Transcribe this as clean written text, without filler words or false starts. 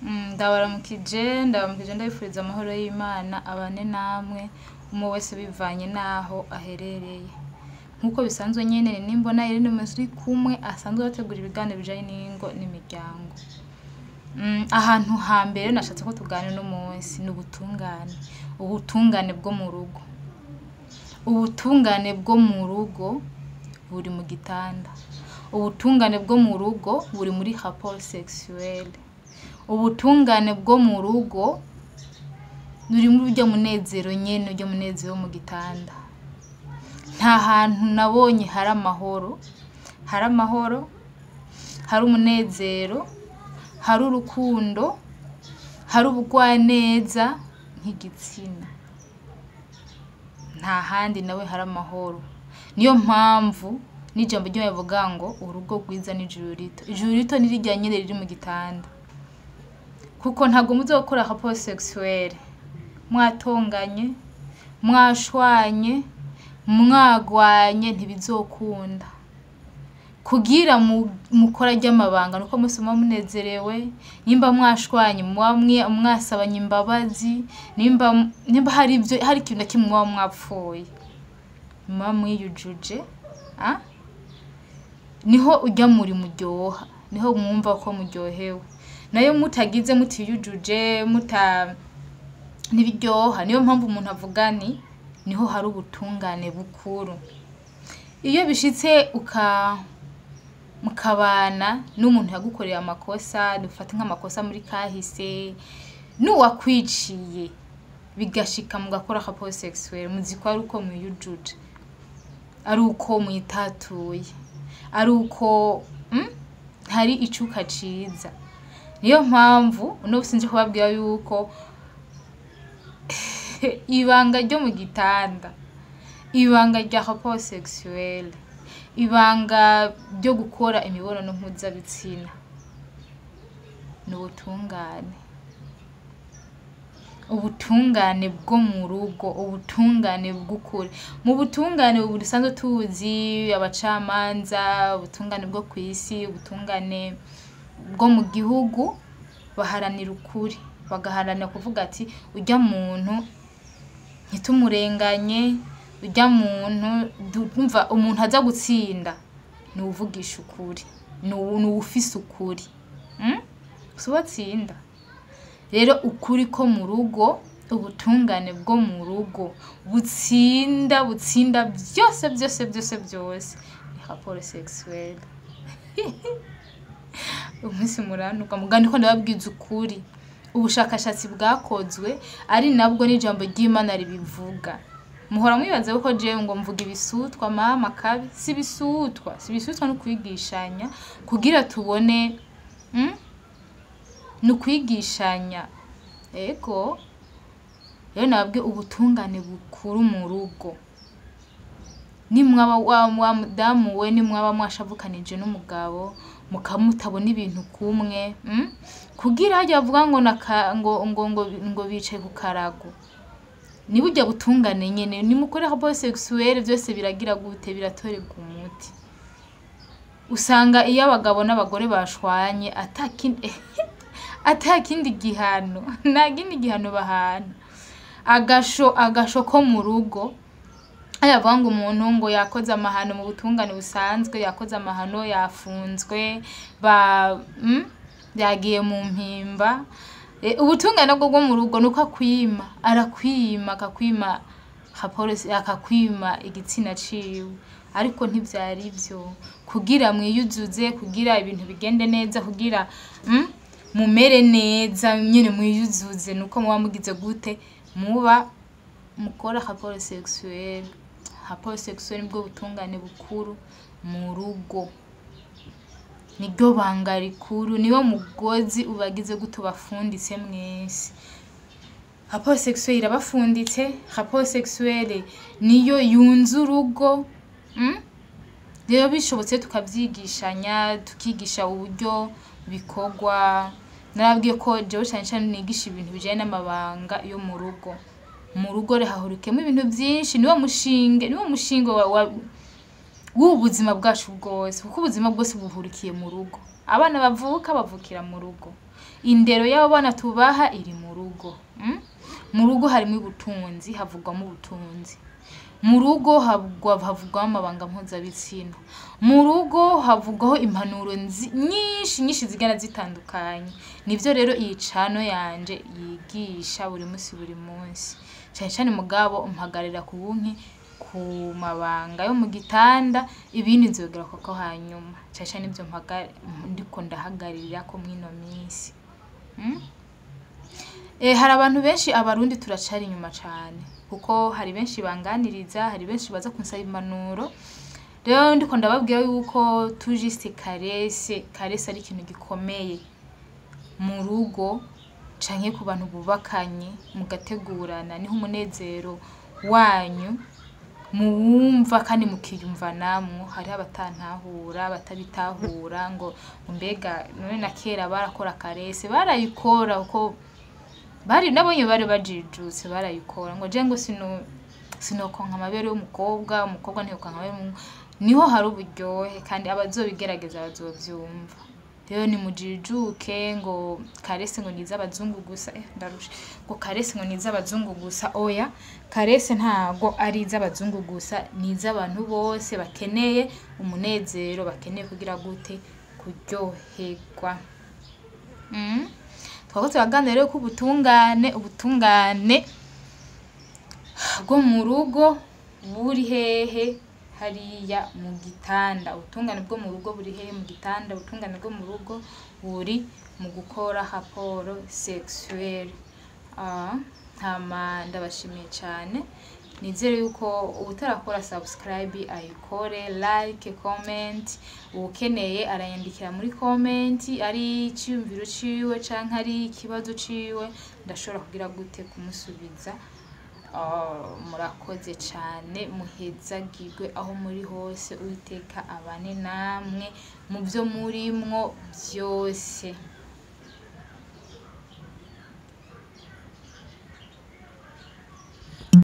Ndabaramukije, ndabaramukije, ndabifuriza amahoro y'Imana abane namwe, umwe wese bivanye n'aho aherereye. Nk'uko bisanzwe nyene, ni Nimbona Irene muri kumwe, asanzwe abategura ibiganiro bijanye n'ingo n'imiryango. Ahantu hambere nashatse ko tuganira uno munsi ni ubutungane, ubutungane bwo mu rugo. Ubutungane bwo mu rugo buri mu gitanda. Ubutungane bwo mu rugo buri muri rapport sexuelle. Ubutungane bwo mu rugo buri muri urya munezero nyene, urya munezero wo mu gitanda. Nta hantu nabonye hari amahoro, hari amahoro, hari umunezero, hari urukundo, hari ubugwaneza nk'igitsina. Nta handi nawe hari amahoro. Niyo mpamvu n'ijambo ry'Imana rivuga ngo urugo rwiza n'ijuru rito. Ijuru rito ni rirya nyene riri mu gitanda. Kuko ntabwo muzokora rapport sexuelle mwatonganye, mwashwanye, mwagwanye, ntibizokunda. Kugira mukora ry'amabanga nuko mwese muba munezerewe. Nimba mwashwanye, muba mwasabanye imbabazi, nimba hari ivyo, hari ikintu na kimwe muba mwapfuye, muba mwiyujuje, ah? Niho urya muri muryoha, niho mwumva ko muryohewe. Nayo mutagize, mutiyujuje, muta ntibiryoha. Niyo mpamvu umuntu avuga ni niho hari ubutungane bukuru. Iyo bishitse uka mukabana n'umuntu yagukoreye amakosa, dufate nk'amakosa muri kahise, n'uwakwiciye, bigashika mugakora rapport sexuelle, muzi ko ari uko mwiyujuje, ari uko mwitatuye, ari uko hari icuka ciza. Niyo mpamvu uno sinje kubabwira yuko ibanga ryo mu gitanda, ibanga rya rapport sexuelle, ibanga ryo gukora imibonano mpuzabitsina ni ubutungane, ubutungane bwo mu rugo, ubutungane bw'ukuri. Mu butungane ubu dusanzwe tuzi abacamanza, ubutungane bwo kw'isi, ubutungane bwo mu gihugu, baharanira ukuri, bagaharanira kuvuga ati urya muntu ntitumurenganye, urya muntu ndumva umuntu aza gutsinda ni uwuvugisha ukuri, ni uwufise ukuri, Si uwatsinda. Rero ukuri ko mu rugo, ubutungane bwo mu rugo butsinda, butsinda byose, byose, byose, byose, ni rapport sexuelle. Umunsi murantuka mugani ko ndababwiza ukuri. Ubushakashatsi bwakozwe ari nabwo n'ijambo ry'Imana ribivuga. Muhora mwibaza yuko jewe ngo mvuga ibisutwa, mama kabi. Si ibisutwa, si ibisutwa, no kwigishanya kugira tubone, Ni ukwigishanya. Ego rero nababwiye ubutungane bukuru mu rugo. Nimwaba wa mudamu we, nimwaba mwashavukanije n'umugabo, mukaba mutabona ibintu kumwe, Kugira harya bavuga ngo naka, ngo bicaye ku karago, ni burya butungane nyene. Nimukore rapport sexuelle, byose biragira gute? Biratorerwa umuti. Usanga iyo abagabo n'abagore bashwanye, atakindi gihano, nta kindi gihano bahana, agasho, agasho ko mu rugo. Aya bavuga ngo umuntu ngo yakoze amahano, mu butungane busanzwe yakoze amahano, yafunzwe, ba yagiye mu mpimba. Ubutungane bwo mu rugo nuko akwima, arakwima, akakwima rapport, akakwima igitsina ciwe. Ariko ntivyari ivyo kugira mwiyuzuze, kugira ibintu bigende neza, kugira mumere neza nyene, mwiyuzuze, nuko muba mugize gute? Muba mukora rapport sexuelle. Rapport sexuelle nibwo butungane bukuru mu rugo, niryo banga rikuru, niwo mugozi ubagize gute? Ubafunditse mwese. Rapport sexuelle irabafunditse. Rapport sexuelle niyo yunze urugo, Rero bishobotse tukavyigishanya, tukigisha uburyo bikorwa. Narabwiye ko jewe cane cane nigisha ibintu bijanye n'amabanga yo mu rugo. Mu rugo rero hahurikiyemwo ibintu vyinshi, niwo mushinge, niwo mushinge w'ubu buzima bwacu bwose, kuko ubuzima bwose buhurikiye mu rugo. Abana bavuka bavukira mu rugo. Indero y'abo bana tubaha iri mu rugo. Mu rugo harimo ubutunzi, havugwamo ubutunzi. Mu rugo havugwamo amabanga mpuzabitsina. Mu rugo havugwaho impanuro nyinshi nyinshi zigana zitandukanye. Nivyo rero iyi cano yanje yigisha buri munsi buri munsi. Cane cane mugabo mpagarira ku bunki ku mabanga yo mu gitanda, ibindi nzogera koko hanyuma. Cane cane ivyo ndiko ndahagarira ko mwino minsi. Hari abantu benshi, Abarundi turacari inyuma cane, kuko hari benshi banganiriza, hari benshi baza kunsaba impanuro. Rero ndiko ndababwira yuko tujiste caresse, caresse ari ikintu gikomeye mu rugo canke ku bantu bubakanye, mugategurana, niho umunezero wanyu muwumva kandi mukiyumva namwo. Hariho abatantahura, batabitahura, ngo mbega none na kera barakora caresse? Barayikora, kuko bari nabonye bari bajijutse, barayikora. Ngo je ngo sinokonka amabere y'umukobwa, umukobwa ntiyokonka amabere y'umuhungu. Niho hari uburyohe, kandi abazobigerageza bazovyumva. Rero nimujijuke, ngo caresse ngo ni iz'abazungu gusa, ndarushe, ngo caresse ngo ni iz'abazungu gusa. Oya, caresse ntago ari iz'abazungu gusa, ni iz'abantu bose bakeneye umunezero, bakeneye kugira gute? Kuryoherwa. Twako turaganira rero ko ubutungane bwo mu rugo buri hehe? Hariya mu gitanda. Ubutungane bwo mu rugo buri hehe? Mu gitanda. Ubutungane bwo mu rugo buri mu gukora rapport sexuelle. Hama ndabashimiye cyane, nizere yuko ubutarakora subscribe ayikore, like, comment. Ukeneye arayandikira muri comment, ari iciyumviro ciwe canke ari ikibazo ciwe, ndashobora kugira gute? Kumusubiza. Murakoze cyane, muhezagirwe aho muri hose, Uwiteka abane namwe mu byo murimwo byose.